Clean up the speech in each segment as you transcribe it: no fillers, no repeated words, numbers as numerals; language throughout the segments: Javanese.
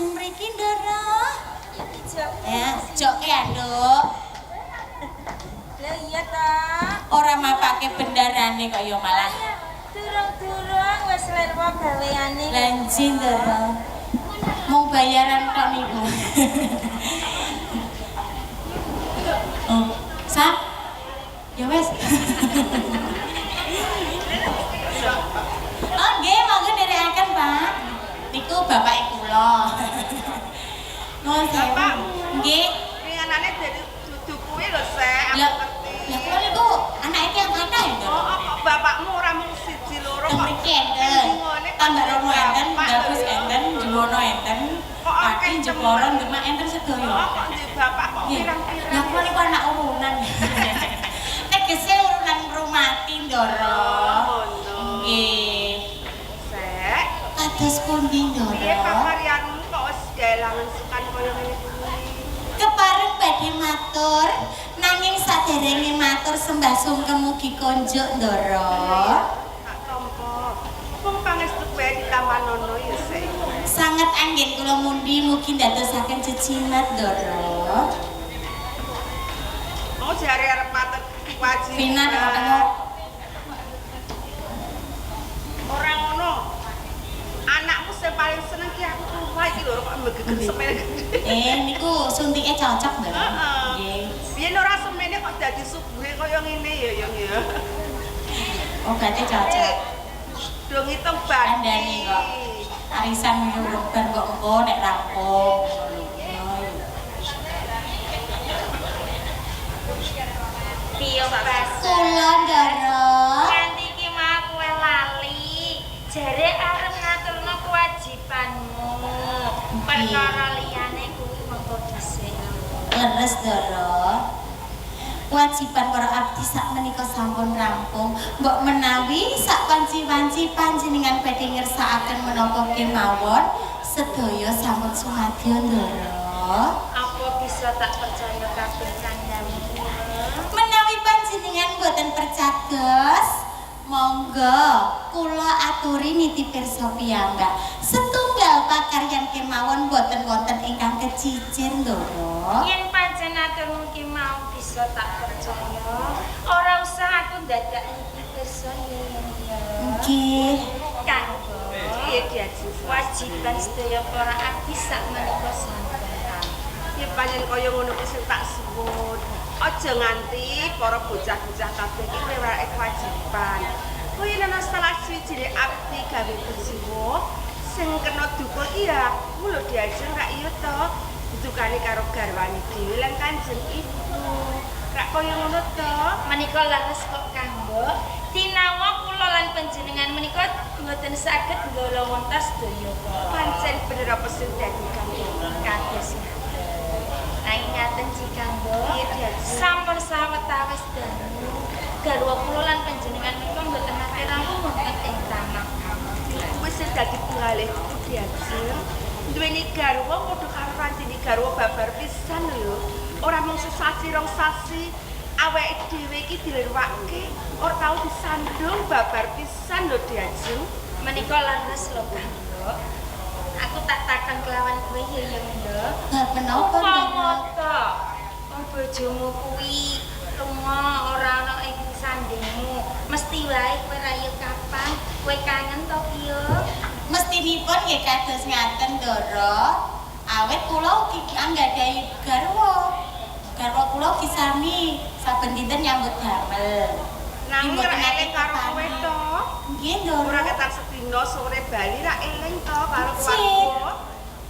Ajeng mriki, Ndara. Ya, joke ya, Nduk. Lah iya ta. Ora mapake bendarane kok ya malah. Durung-durung wis lirwa gaweane. Lanji, Ndara. Mung bayaran tok niku. Oh, Sap. Ya wes. Oh, nggih, monggo nderekaken, Pak. Niku bapake kula. Nuwun sewu. Nggih. Ringanane dadi dudu kuwi lho, Sek. Aku Lah, ngerti. lah kula niku anake tiyang kathah ya, Ndara. Oh, kok bapakmu ora mung siji loro Teng kok. mriki enten. Tambakrono enten, Gabus enten, Juwono enten, Kok Pati, akeh Jepara, temen. Demak enten sedaya. Oh, kok ndek bapak kok Nggih. pirang-pirang. Lah kula niku anak urunan. Tegese urunan ngrumati, Ndara. Oh, ngono. Nggih. Sek, Kados pundi, piye Ndara? pakaryanmu kok wis gaelangan sukan kaya ngene kuwi? Kepareng badhe matur, nanging saderenge matur sembah sungkem mugi konjuk, Ndara. Tak tampa. Wong pangestu kowe ditamanono ya, Sek. Sanget anggen kula mundi mugi ndadosaken jejimat, Ndara. Mau jare arep matur kewajiban. Vina tengok-tengok. Ora ngono. Anakmu sing paling seneng ki aku kuwi iki lho kok megegen semene gede. Eh, niku suntike cocok, Ndara. Heeh. Nggih. Biyen ora semene kok dadi subure kaya ngene ya, Yang ya. Obate cocok. Do ngitung bati. Kandhane kok. Arisan urung bar kok engko nek rampung ngono lho. Piye Pas? Kula, Ndara. Nganti iki mau kowe lali. Jare arep ngaturno kewajibanmu. Perkara liyane kuwi mengko dhisik. Leres, Ndara. Kewajiban para abdi sak menika sampun rampung. Mbok menawi sak wanci-wanci panjenengan badhe ngersakaken menapa kemawon, sedaya sampun sumadyo, Ndara. Apa bisa tak percaya kabeh kandhamu? Menawi panjenengan boten percados, monggo kula aturi niti pirsa piyambak. Setunggal pakaryan kemawon boten wonten ingkang kecicir, Ndara. Yen pancen aturmu ki mau bisa tak percaya, ora usah aku ndadak niki pirsa ya ya. Nggih. Kanggo Piye diaji? kewajiban sedaya para abdi sak menika sampun rampung. Ya pancen kaya ngono kuwi sing tak suwun. Aja nganti para bocah-bocah kabeh iki rewake kewajiban. Kuwi yen ana salah siji abdi gawe kujiwa sing kena duka iki ya aku lho diajeng rak iya to. Dudukane karo garwane dhewe lan Kanjeng Ibu. Rak kaya ngono to. Menika leres kok kanggo tinawa kula lan panjenengan menika mboten saged nggolowontas sedaya kok. Pancen bener apa sing dadi kanggo. Kados ngaten. Nanging ngaten ci kanggo. Piye diajeng? Sampun sawetawis dangu garwa kula lan panjenengan menika mboten nate rampung wonten ing tamak. Wis sing dadi penggalihku diajeng. Duweni garwa padha karo rancine garwa babar pisan lho. Ora mung sesasi rong sasi awake dhewe iki dilirwake, ora tau disandung babar pisan lho diajeng. Menika leres lho kanggo. Aku tak takon kelawan kowe ya ya Nduk. Bab menapa, Ndara? Upama to wong bojomu kuwi lunga ora ana ing sandingmu, mesti wae kowe ra yo kapan, kowe kangen to ki yo. Mestinipun nggih kados ngaten, Ndara. Awit kula ugi anggadhahi garwa. Garwa kula ugi sami saben dinten nyambut damel. Nanging Mboten ra nate eling karo kowe kepane. to. Nggih, Ndara. Ora ketar sedina sore bali ra eling to karo Cik. keluarga.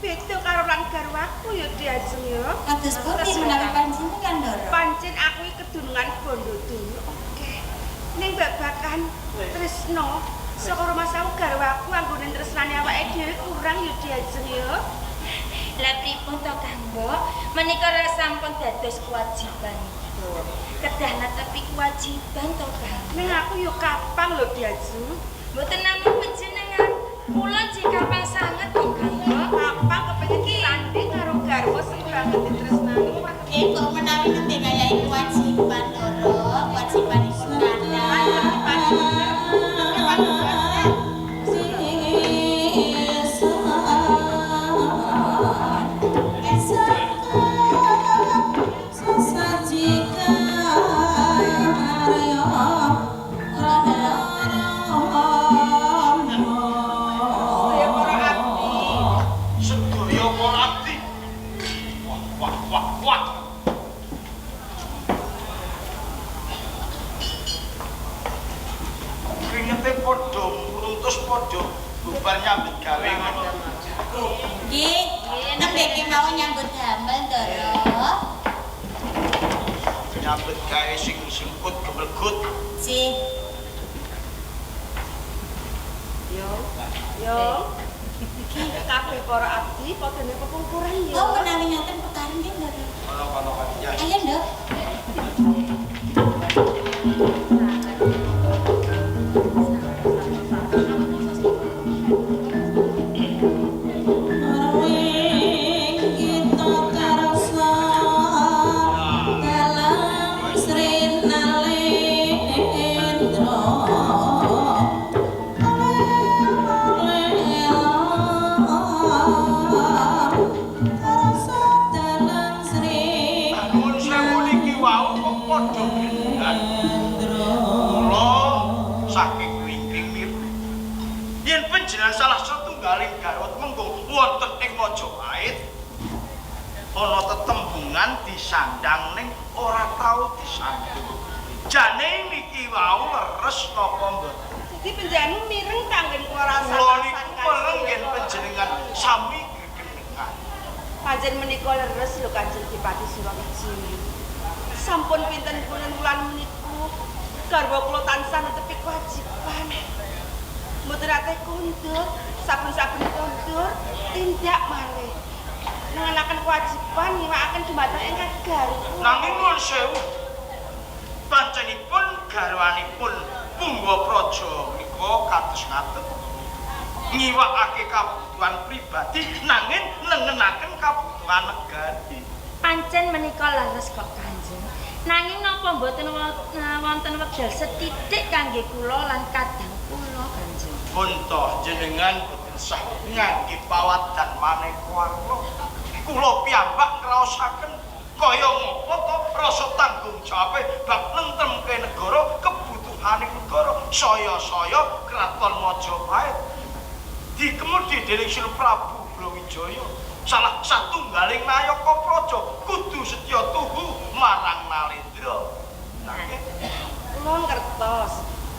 Beda karo lan garwaku ya diajeng ya. Kados pundi menawi panjenengan, Ndara? Pancen aku iki kedunungan bondo donya oke. Ning babakan tresno saka rumahsaku garwaku anggone tresnane awake dhewe kurang ya diajeng ya. Lah pripun to Kanggo? Menika ra sampun dados kewajibanipun. Kedah netepi kewajiban to Kanggo. Ning aku ya kapang lho diajeng. Mboten namung panjenengan, kula jek kapang sanget kok Kanggo. Kapang kepengin disanding karo garwa sing banget ditresnani. Nggih, kok menawi nembe ngayahi kewajiban, Ndara, kewajibanipun kathah. Kewajiban. Sisa. Bubar nyambut gawe ngono. Nggih, nembe kemawon nyambut damel, Ndara. Nyambut gawe sing sengkut gemlegut. Sih. Yo. Yo. Kabeh para abdi padha pepungkuran yo. Oh, menawi ngaten pekaring nggih, Ndara. Kono-kono ya. Ayo, Nduk. Nuwun sewu niki wau kok padha gendhan. Kula saking wingking mireng. Yen panjenengan salah setunggaling garwa Temenggung wonten ing Majapahit ana tetembungan disandang ning ora tau disandung. Jane niki wau leres napa mboten? Dadi panjenengan mireng kanggen kula rasa. Kula niku mereng yen panjenengan sami gegendengan. Pancen menika leres lho Kanjeng Dipati Surawijaya. Sampun pinten-pinten wulan meniku garwa kula tansah netepi kewajiban. Mboten ate kondur, saben-saben kondur tindak malih. Nengenaken kewajiban ngiwakaken dumateng ingkang garwa. Nanging nuwun sewu. Pancenipun garwanipun Punggawa Praja menika kados ngaten. Ngiwakake kabutuhan pribadi nanging nengenaken kabutuhan negari. Pancen menika leres kok Kanjeng. Nanging napa mboten wonten wekdal sethithik kangge kula lan kadang kula Kanjeng. Pun toh jenengan boten sah ngangge pawadan maneka warna. Kula piyambak ngraosaken kaya ngapa to rasa tanggung jawabe bab nentremke negara, kebutuhane negara saya-saya Kraton Majapahit. Dikemudi dening Sri Prabu Brawijaya, salah satunggaling nayaka praja kudu setya tuhu marang Nalendra. Nanging Kula ngertos.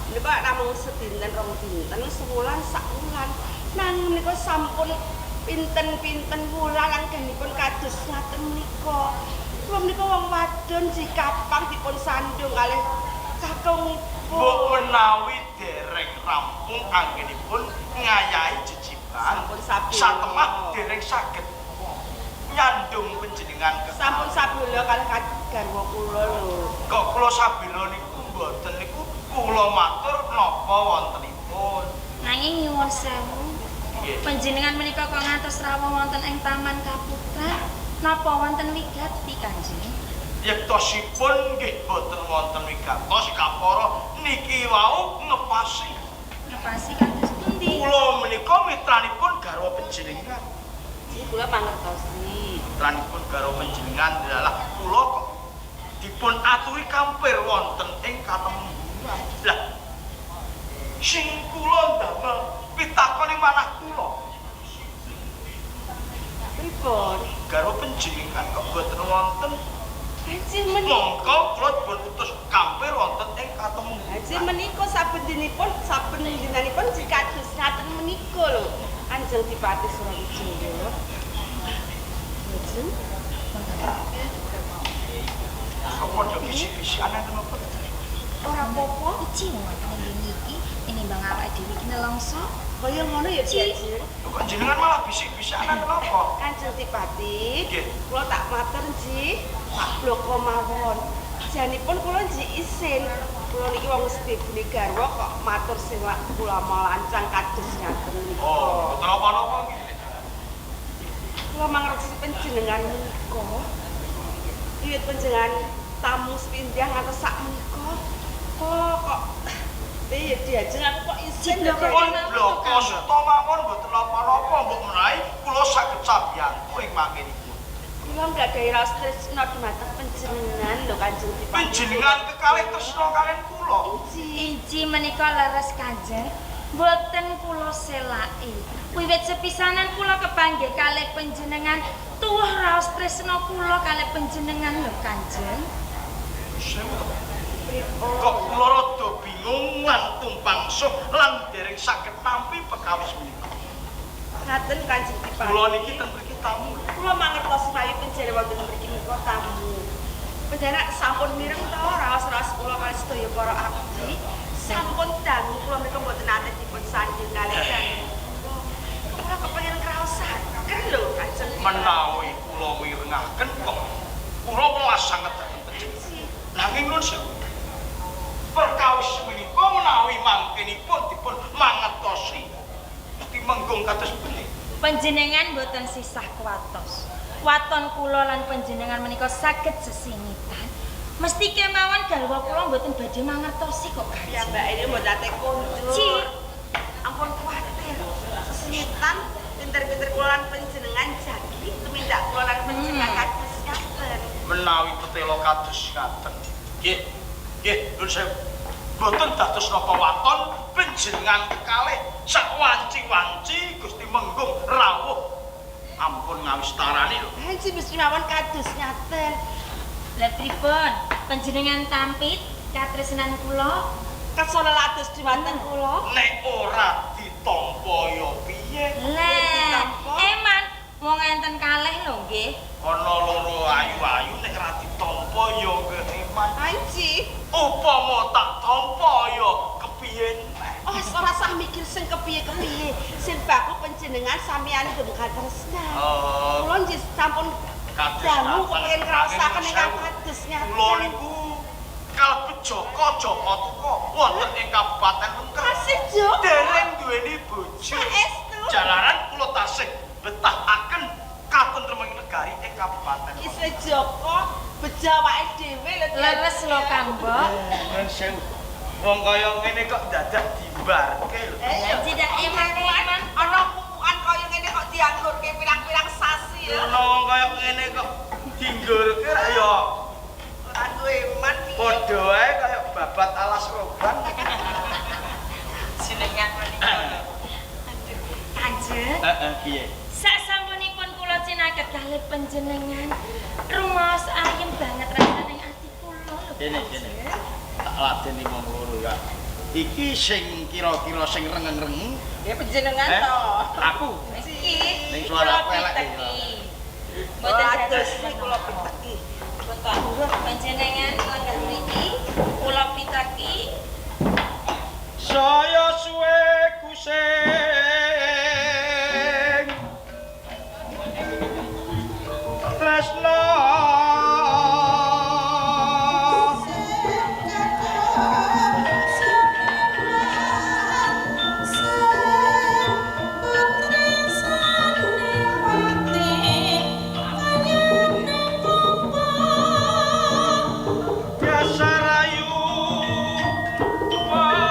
Menika namung sedinten rong dinten, sewulan sak wulan. Nanging menika sampun pinten-pinten wulan anggenipun kados ngaten menika. Kula menika wong wadon jikapang dipun sandung kalih kakungipun. Mbok menawi dereng rampung anggenipun ngayahi jejiban Sampun sabila. Satemah dereng saged nyandung panjenengan kekalih. Sampun sabila kalih garwa kula lho. Kok kula sabila niku mboten niku kula matur napa wontenipun. Nanging nyuwun sewu. Nggih. Panjenengan menika kok ngantos rawuh wonten ing Taman Kaputran, napa wonten wigati Kanjeng? Yektosipun nggih boten wonten wigatos kapara niki wau ngepasi. Ngepasi kados pundi? Kula menika mitranipun garwa panjenengan. Ji kula mangertosi. Mitranipun garwa panjenengan adalah kula kok dipun aturi kampir wonten ing katemenggungan. Lah sing kula ndamel pitakon ing manah kula. Pripun? Garwa panjenengan kok boten wonten. Haji menika Mongko kula dipun utus kampir wonten ing katemenggungan. Haji menika saben dinipun saben dinanipun kados ngaten menika lho. Kanjeng Dipati Surawijaya. Mboten. Kok padha bisik-bisikan enten apa? Ora apa-apa. Iki wonten ing iki tinimbang awake dhewe iki nelongso. Kaya ngono ya Ji. Kok jenengan malah bisik-bisikan enten apa? Kanjeng Dipati, Nggih. kula tak matur Ji, tak bloko mawon. Janipun kula nji isin. Kula niki wong sedibune garwa kok matur sing kula lancang kados ngaten menika. Oh, boten napa-napa nggih. Kula mangertosi panjenengan menika. Wiwit panjenengan tamu sepindah ngantos sak menika. Kok piye diajeng aku kok isin lho kok. Pun bloko suta mawon mboten napa-napa mbok menawi kula saged sabiyantu ing mangkenipun. Kula nggadahi raos tresna dumateng panjenengan lho Kanjeng Dipati. Panjenengan kekalih tresna kalian kula. Inji. Inji menika leres Kanjeng. Mboten kula selaki. Wiwit sepisanan kula kepanggih kalih panjenengan, tuwuh raos tresna kula kalih panjenengan lho Kanjeng. Sewu to. Kok kula rada bingung lan tumpang suh lan dereng saged nampi pekawis menika. Ngaten Kanjeng Dipati. Kula niki teng mriki tamu. Kula mangertos menawi panjenengan wonten mriki menika tamu. Panjenengan sampun mireng to raos-raos kula kalih sedaya para abdi. Sampun dangu kula menika mboten nate dipun sandhing kalih dangu. Kula kepengin ngraosaken lho Kanjeng. Menawi kula mirengaken kok kula welas sanget dhateng panjenengan. Nanging nuwun sewu. Perkawis menika menawi mangkenipun dipun mangertosi mesti menggung kados pundi? Panjenengan mboten sisah kuwatos. Waton kula lan panjenengan menika saged sesingitan. Mesti kemawon garwa kula mboten badhe mangertosi kok Kanjeng. Ya mbak ini mboten nate kondur. Ci. Ampun kuwatir. Sesingitan pinter-pinter kula lan panjenengan jagi tumindak kula lan panjenengan kados ngaten. Menawi petela kados ngaten. Nggih. Nggih, nuwun sewu. Mboten dados napa waton panjenengan kekalih sak wanci-wanci Gusti Menggung rawuh. Ampun ngawistarani lho. Hanci mesti mawon kados ngaten. Lah pripun? Panjenengan tampit katresnan kula? Kersa lelados dhumateng kula. Nek ora ditampa ya piye? Lah, eman wong enten kalih lho nggih. Ana loro ayu-ayu nek ora ditampa ya nggih eman. Hanci. Upama tak tampa ya kepiye neh? Oh, ora sah mikir sing kepiye-kepiye. Sing baku panjenengan sampeyan ndem katresnan. Oh. Kula nggih sampun Kados dangu ngaten. kepengin ngraosaken ingkang kados ngaten. Kula niku kalebet Jaka Jaka Tuka wonten ing Kabupaten Wengker. Kasih Joko. Dereng duweni bojo. Saestu. Jalaran kula tasih betahaken katentreming negari ing Kabupaten. Isih Joko bejo awake dhewe lho. Leres lho Kang Mbok. Nuwun sewu. Wong kaya ngene kok dadak dibarke lho. Eh, Tidak eman-eman ana pupukan kaya ngene kok dianggurke pirang-pirang sasi ya. Ana wong kaya ngene kok dinggurke ra ya Ora duwe iman piye. padha wae kaya babat alas roban. jenengan menika. Aduh, Kanjeng. Heeh, piye? Sasampunipun kula cinaket kalih panjenengan, rumaos ayem banget rasane ati kula lho. Kene, kene. Tak ladeni wong loro ya. Iki sing kira-kira sing rengeng-rengeng Ya panjenengan Eh? to. Aku. Iki Ning suara aku elek piteki. Mboten Aduh, dados iki kula piteki. Betul. Panjenengan lenggah mriki, kula piteki. Saya suwe kusing tresna dasar ayu ora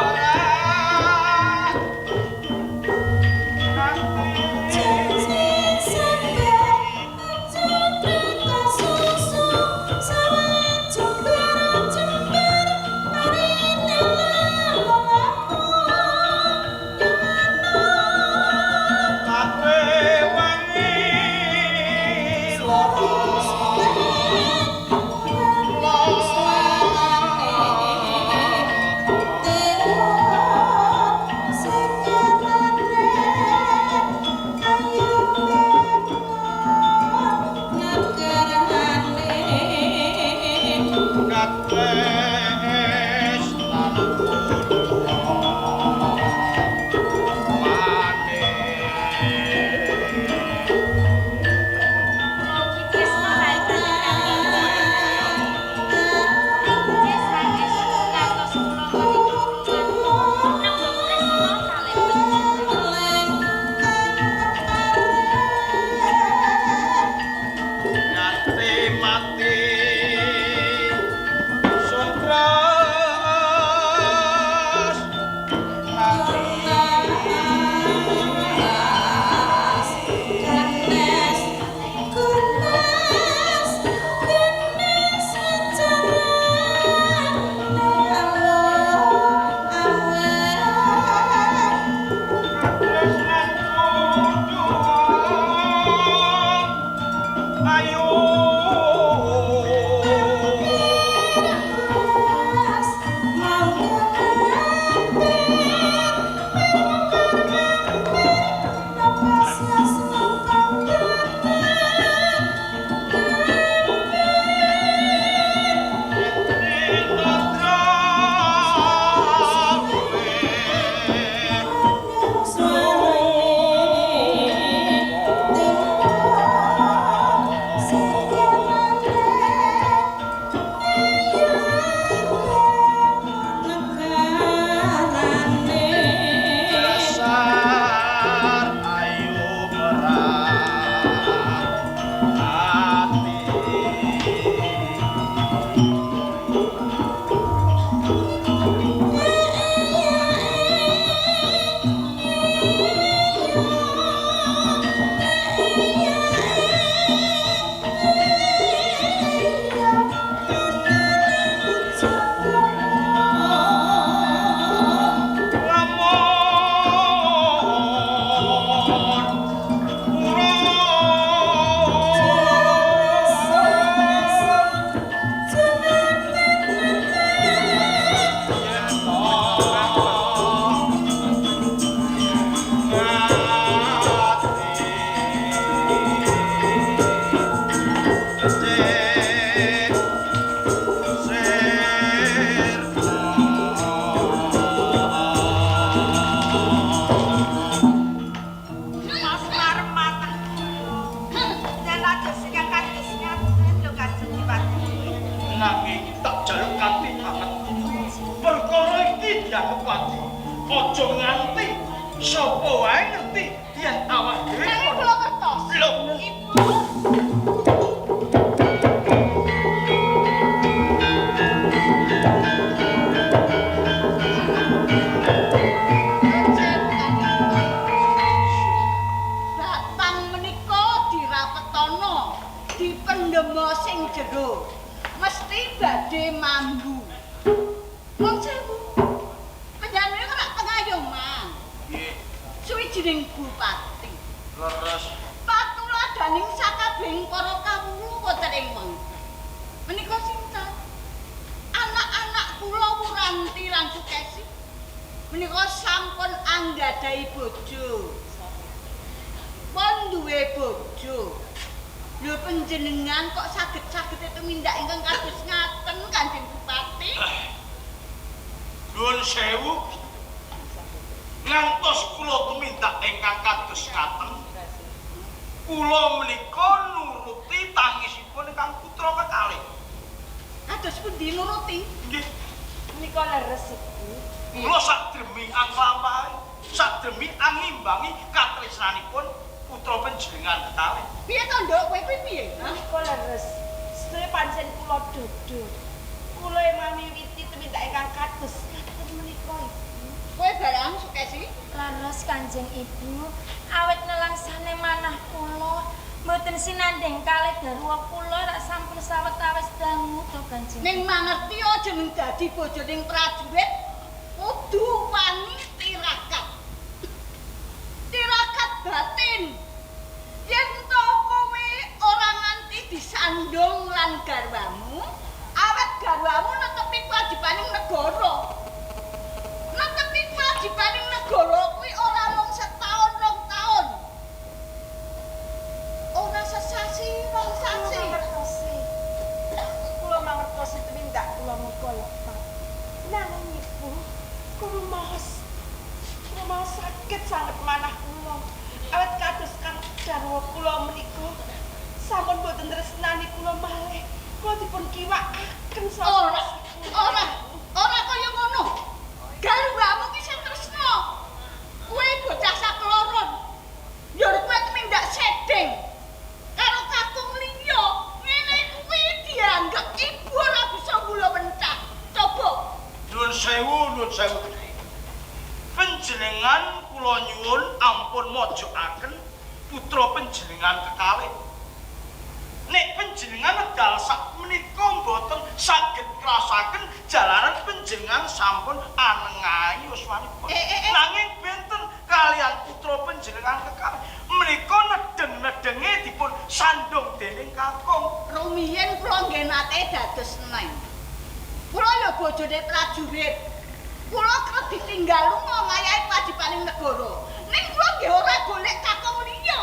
Kula kerep ditinggal lunga ngayahi kewajibaning negara. Ning kula nggih ora golek kakung liya.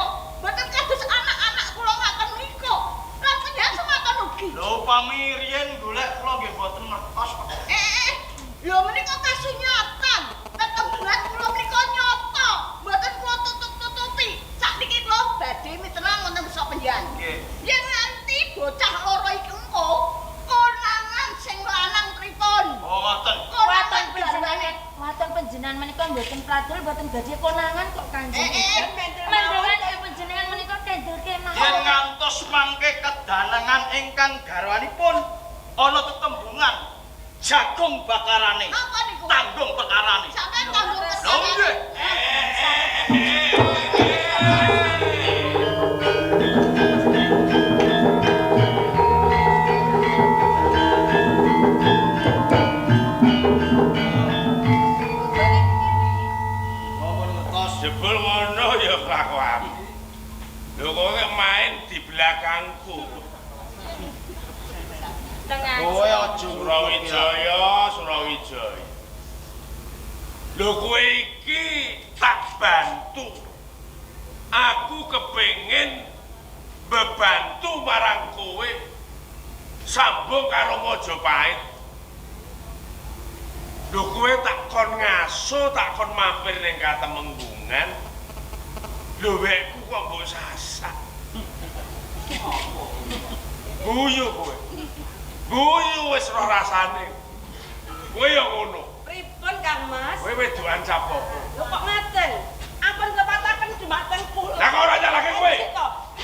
Upami riyen golek kula nggih mboten ngertos kok. Lho menika kasunyatan. Tetembungan kula menika nyata. Mboten kula tutup-tutupi. Sakniki kula badhe mitenang wonten desa Penjan. Nggih. Yen nganti bocah loro iki engko konangan sing lanang pripun? Oh, ngoten. Konangan garwane. Waton panjenengan menika mboten pradul, mboten badhe konangan kok Kanjeng. Mendengan panjenengan menika kendel kemawon. Yen ngantos mangke kedanengan ingkang garwanipun ana tetembungan jagung bakarane. Apa niku? Tanggung perkarane. Sampeyan tanggung Lho perkarane. nggih. Ngomong ngertos jebul ngono ya kelakuan. Lho kowe main di belakangku. Kowe aja Surawijaya, Surawijaya. Lho kowe iki tak bantu. Aku kepengin bebantu marang kowe sambung karo Majapahit. Lho kowe tak kon ngaso, tak kon mampir ning Katemenggungan. Lho wekku kok mbok sasak. Guyu kowe. Guyu wis roh rasane. Kowe ya ngono. Pripun Kang Mas? Kowe wedokan capopo. Lho kok ngaten? Ampun lepataken dumateng kula. Lah kok ora nyalahke kowe?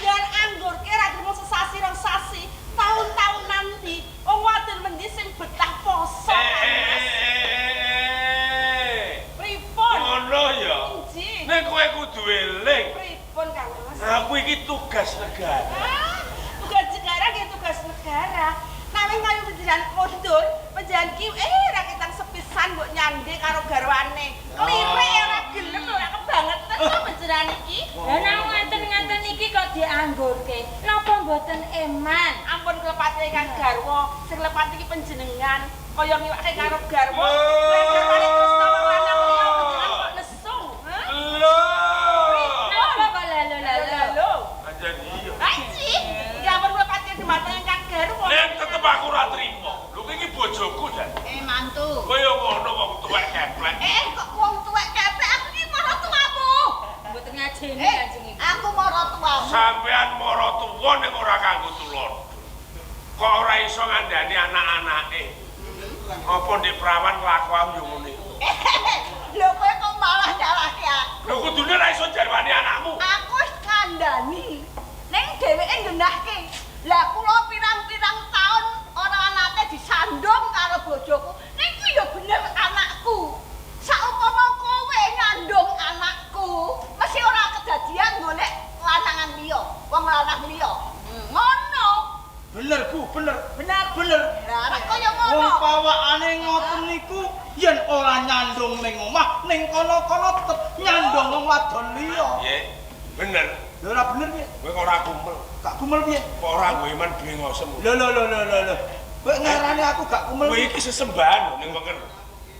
Yen anggurke ra trimo sesasi rong sasi, taun-taun nanti wong wadon mendhi sing betah poso Kang Mas. Pripun? Ngono ya. Injih. Nek kowe kudu eling. Pripun Kang Mas? Aku iki tugas negara. Ah, tugas negara nggih tugas negara. Nanging kaya panjenengan kondur, panjenengan ki ra ketang sepisan mbok nyandhe karo garwane. Klire ora gelem ora kebangetan to panjenengan iki. Lah nang ngaten-ngaten iki kok dianggurke. Napa mboten eman? Ampun klepate kang garwa, sing lepat iki panjenengan kaya ngiwake karo garwa. Kowe garwane tresna wong lanang liya panjenengan kok nesu, ha? Lho. Napa kok lalo-lalo? Lho. Anjen iya. Ha iki, iki ampun klepate dumateng kang garwa. Nek tetep aku ora trimo. Lho iki bojoku jan. Mantu. Kowe yo ngono wong tuwek keplek. Kok wong tuwek keplek aku iki maratuamu. Mboten ngajeni Kanjeng iki. Aku maratuamu. Sampean maratuwa ning ora kanggo tulon. Kok ora iso ngandani anak-anake. Apa ndek prawan kelakuan yo ngene. Lho kowe kok malah nyalahke aku. Lho kudune ora iso jarwani anakmu. Aku wis ngandani. Ning dheweke nggenahke. Lah kula pirang-pirang taun ora nate disandung karo bojoku. Ning kuwi ya bener anakku. Saupama kowe nyandung anakku, mesti ora kedadian golek lanangan liya, wong lanang liya. Ngono. Bener Bu, bener. Bener. Bener. Lah kaya ngono. Wong pawakane ngoten niku yen ora nyandung ning omah, ning kono-kono tetep nyandung wong wadon liya. Nggih, bener. Lho ora bener piye? Kowe kok ora kumel. Gak kumel piye? Kok ora nggo iman brengosem. Lho lho lho lho lho. Kowe ngarani aku gak kumel. Kowe iki sesembahan ning wenger.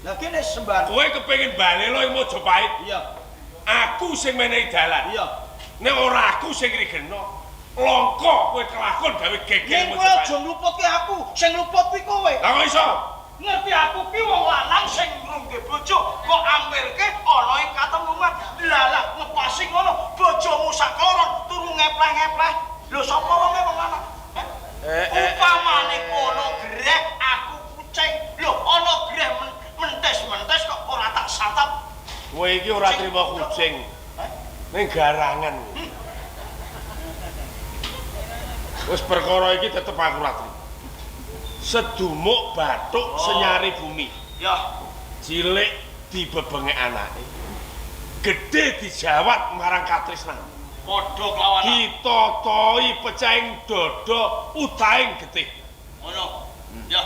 Lah kene sembahan. Kowe kepengin balelo ing Majapahit. Iya. Aku sing menehi dalan. Iya. Nek ora aku sing ngrigena, langka kowe kelakon gawe geger Ning kowe aja ngluputke aku, sing ngluput kuwi kowe. Lah kok iso? Ngerti aku ki wong lanang sing ngrungke bojo kok ampirke ana ing katempungan. Lah ngepasi ngono, bojomu sakloron turu ngepleh-ngepleh. Lho sapa wonge wong lanang? Upamane kono greh aku kucing. Lho ana greh mentes-mentes kok ora tak santap. Kowe iki ora trimo kucing. Ning garangan. Wis perkara iki tetep aku ora trimo. Sedumuk bathuk senyari bumi. Ya, cilik dibebengek anake. Gedhe dijawat marang katresnan. Padha kelawan. Ditotoi pecahing dada utahing getih. Ngono. Ya.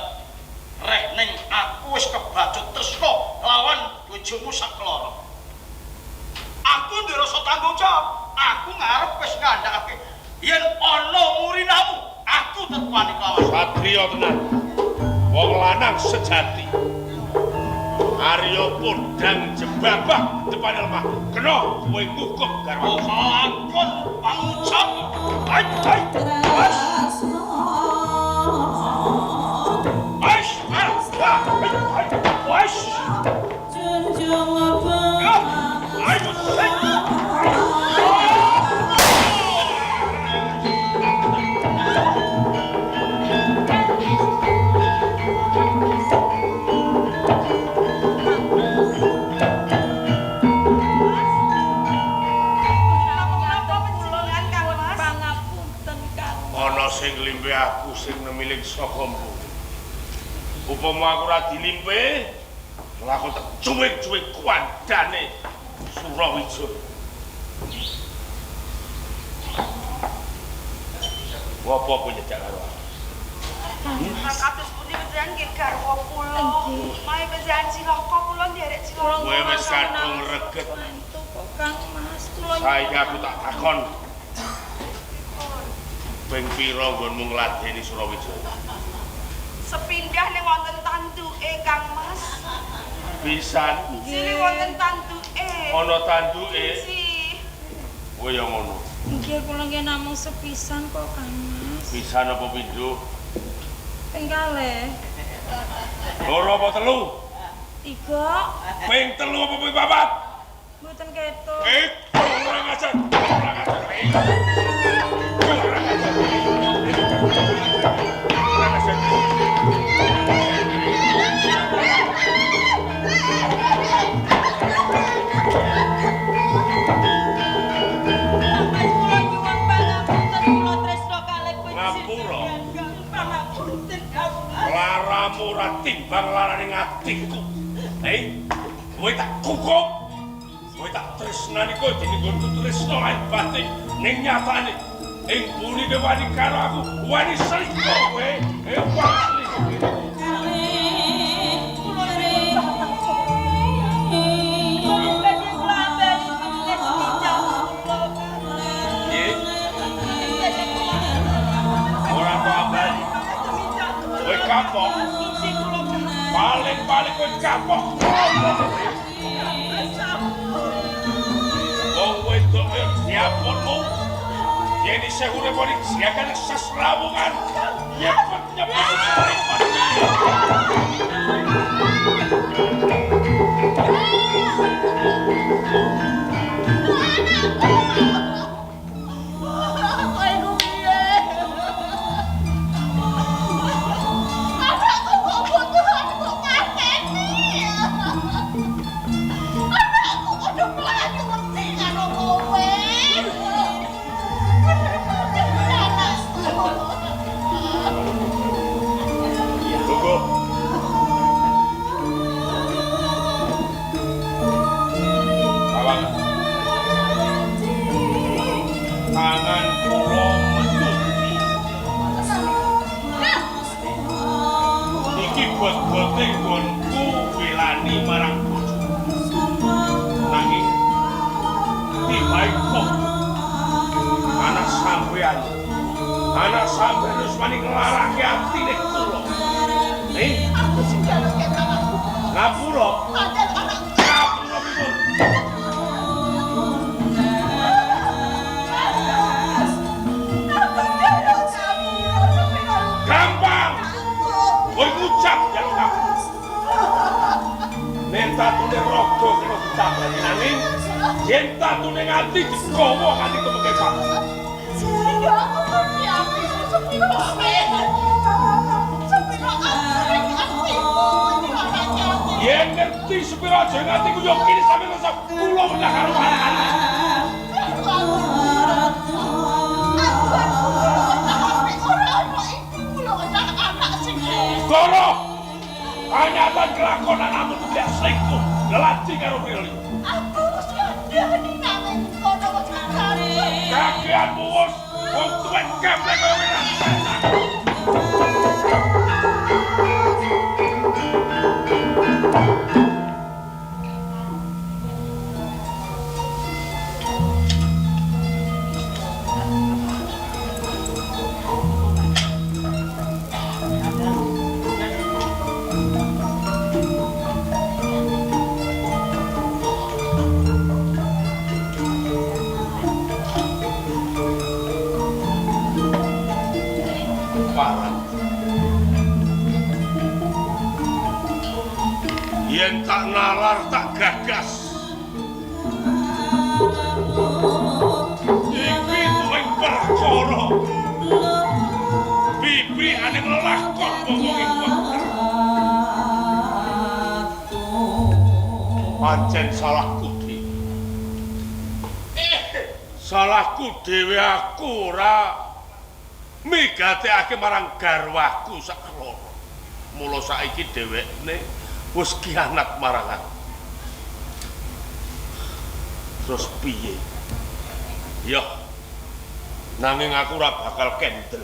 Reh ning aku wis kebacut tresna lawan bojomu sakloro. Aku duwe rasa tanggung jawab. Aku ngarep wis ngandhakake yen ana murinamu, aku tetep wani kelawan. Satriya tenan. Wong lanang sejati. Arya podang jebabah depan lemah. Kena kowe ngukup garwa. Lakon pangucap. Hai hai. Tresno. sing nglimpe aku sing nemiling saka mburi. Upama aku ora dilimpe, aku tak cuwik-cuwik kuandane Surawijaya. Ngopo kowe nyejak karo aku? Kados pundi panjenengan nggih garwa kula. Mae panjenengan cilaka kula nderek cilaka. Kowe wis kadung reget. Kok Kang Mas kula. Saiki aku tak takon. Ping pira nggonmu ngladeni Surawijaya? Sepindah ning wonten tanduke Kang Mas. Pisan. Sili wonten tanduke. Ana tanduke. Sih. Kowe ya ngono. Nggih kula nggih namung sepisan kok Kang Mas. Pisan apa pindho? Ping kalih. Loro apa telu? 3. Ping telu apa ping papat? Mboten ketok. Kurang ajar. Kurang ajar. Kurang ajar. Kurang ajar. Mas kula nyuwun pangapunten kula tresna kalih Ngapura. Pangapunten Kang Mas. Laramu ora timbang larane atiku. Kowe tak kukup. Kowe tak tresnani kowe dene nggonku tresna lahir batin ning nyatane ing burine wani karo aku wani selingkuh kowe. Wani selingkuh. Nggih. Ora kok ambali. Kowe kapok. Paling-paling kowe kapok. Wong wedok diapunmu. Yen isih urip ora siakan sesrawungan. Nyepet-nyepet repot. Kowe iku piye? Anakku kok butuhan kok mateni. Anakku kudu mlayu wedi karo kowe. Tunggu. Kawang. Tangan kula metu. Iki bot-bote nggonku welani marang bojoku. Nanging tibae kok anak sampean. Anak sampean wis wani nglarake atine kula. Aku sing njaluke anakku. Ngapura. Pancen anakku. Ngapura pripun? Aku njaluk ngapura sepiro. Gampang. Kowe ngucap njaluk ngapura. Nek tatune raga kena ditabani nanging yen tatune nganti digawa nganti tumeke papat. Ya aku ngerti atimu sepiro ape. Sepiro aku atimu dilarake atimu. Yen ngerti sepiro aja atiku yo kini sampe resep kula mendah karo anak-anak. Goro. Kanyatan kelakon anakmu tidak selingkuh lelaji karo Prilly. Aku wis ngandani nanging kono wis ngandani. Kakean muwus wong tuwek kemplek kaya ora. Yen tak nalar tak gagas. Iki tuwing perkara. Bibi ane nglakon wong ing wekdal. Pancen salahku dhewe. Salahku dhewe aku ora Migatekake marang garwaku sakloro. Mula saiki dhewekne wis kianat marang aku. Terus piye? Yoh. Nanging aku ora bakal kendel.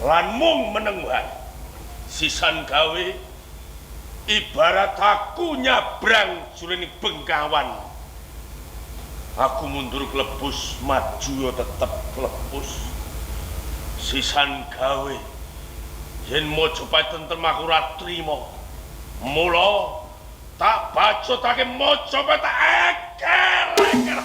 Lan mung meneng wae. Sisan gawe ibarat aku nyabrang jroning bengkawan. Aku mundur klebus, maju ya tetep klebus. Sisan gawe yen Majapahit tentrem aku ora trima. Mula tak bacotake Majapahit tak eker-eker.